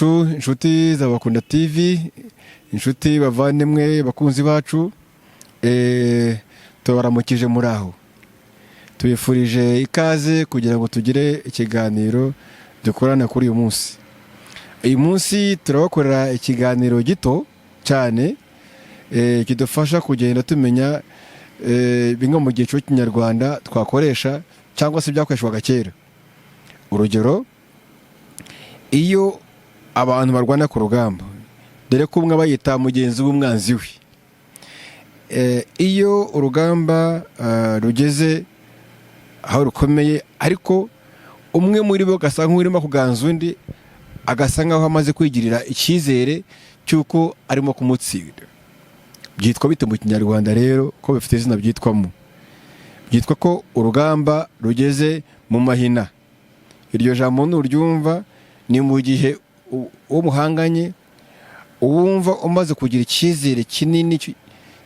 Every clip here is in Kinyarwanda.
Inshuti z'Abakunda TV, inshuti bavandimwe, bakunzi bacu, tubaramukije. Muri aho, tubifurije ikaze kugira ngo tugire ikiganiro dukorana kuri uyu munsi. Uyu munsi turabakorera ikiganiro gito cyane kidufasha kugenda tumenya bimwe mu gihe cy'ikinyarwanda twakoresha cyangwa se byakoreshwaga kera. Urugero, iyo abantu barwana ku rugamba, dore ko umwe aba yita mugenzi w'umwanzi we, iyo urugamba rugeze aho rukomeye, ariko umwe muri bo agasa nk'urimo kuganza undi, agasa nk'aho amaze kwigirira icyizere cy'uko arimo kumutsinda, byitwa bite mu Kinyarwanda rero, ko bifite izina byitwamo? Byitwa ko urugamba rugeze mu mahina. Iryo jambo nuryumva, ni mu gihe uwo muhanganye uwumva umaze kugira icyizere kinini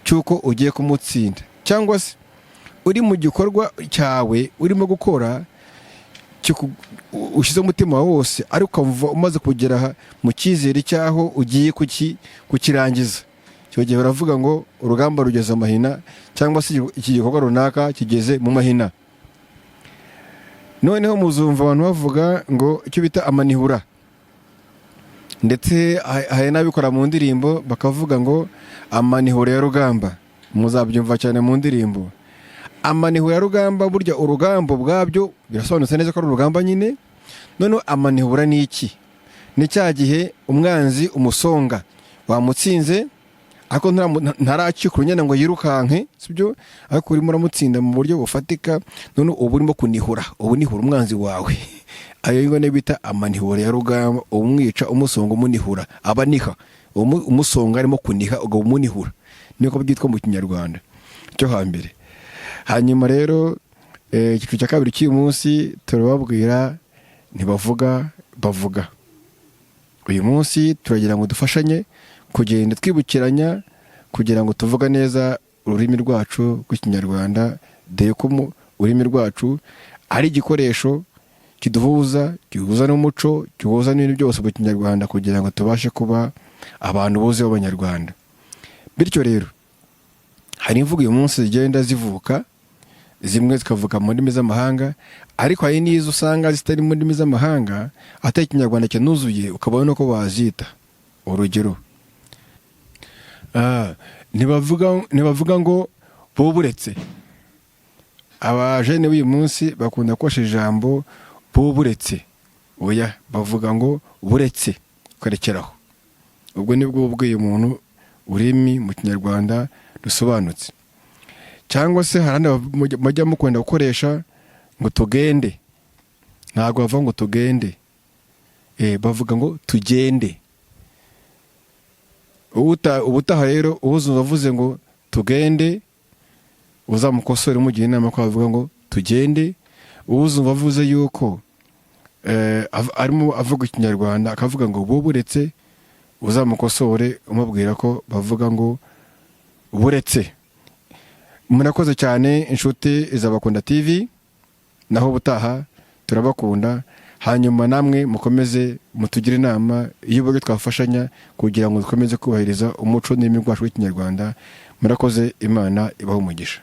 cy'uko ugiye kumutsinda, cyangwa se uri mu gikorwa cyawe urimo gukora, ushyize umutima wawe wose, ariko ukumva umaze kugera mu cyizere cy'aho ugiye kukirangiza. Icyo gihe baravuga ngo urugamba rugeze amahina, cyangwa se iki gikorwa runaka kigeze mu mahina. Noneho muzumva abantu bavuga ngo icyo bita amanihura, ndetse hari n'abikora mu ndirimbo bakavuga ngo amanihura ya rugamba. Muzabyumva cyane mu ndirimbo, amanihura ya rugamba. Burya urugamba ubwabyo birasobanutse neza ko ari urugamba nyine. Noneho amanihura ni iki? Ni cya gihe umwanzi umusonga, wamutsinze, ariko ntaracika urunyana ngo yirukanke, sibyo? Ariko urimo uramutsinda mu buryo bufatika. None uba urimo kunihura, uba unihura umwanzi wawe. Ayo ngo niyo bita amanihura ya rugamba. Umwica, umusonga, umunihura, aba aniha, umusonga arimo kuniha, ukaba umunihura. Niko byitwa mu Kinyarwanda cyo hambere. Hanyuma rero icyiciro cya kabiri cy'uyu munsi turababwira ntibavuga, bavuga. Uyu munsi turagira ngo dufashanye kugenda twibukiranya kugira ngo tuvuga neza ururimi rwacu rw'Ikinyarwanda, dore ko ururimi rwacu ari igikoresho kiduhuza, gihuza n'umuco, gihuza n'ibintu byose mu Kinyarwanda, kugira ngo tubashe kuba abantu bose b'Abanyarwanda. Bityo rero hari imvugo uyu munsi zigenda zivuka, zimwe zikavuka mu ndimi z'amahanga, ariko hari n'izo usanga zitari mu ndimi z'amahanga, atari Ikinyarwanda kinuzuye, ukabona uko wazita. Urugero, ntibavuga ngo buburetse. Abajene b'uyu munsi bakunda gukoresha ijambo buburetse. Oya, bavuga ngo buretse, ukarekeraho. Ubwo nibwo ubwiye umuntu ururimi mu Kinyarwanda rusobanutse. Cyangwa se hari ahandi mujya mukunda gukoresha ngo tugende. Ntabwo bavuga ngo tugende, bavuga ngo tugende. Ubutaha rero uzumva avuze ngo tugende, uzamukosore, umugira inama ko bavuga ngo tugende. Uzumva avuze yuko arimo avuga Ikinyarwanda akavuga ngo buburetse, uzamukosore umubwira ko bavuga ngo buretse. Murakoze cyane, inshuti izabakunda TV. Naho ubutaha, turabakunda. Hanyuma namwe mukomeze mutugire inama y'uburyo twafashanya kugira ngo dukomeze kubahiriza umuco n'ururimi rwacu rw'Ikinyarwanda. Murakoze, Imana ibahe umugisha.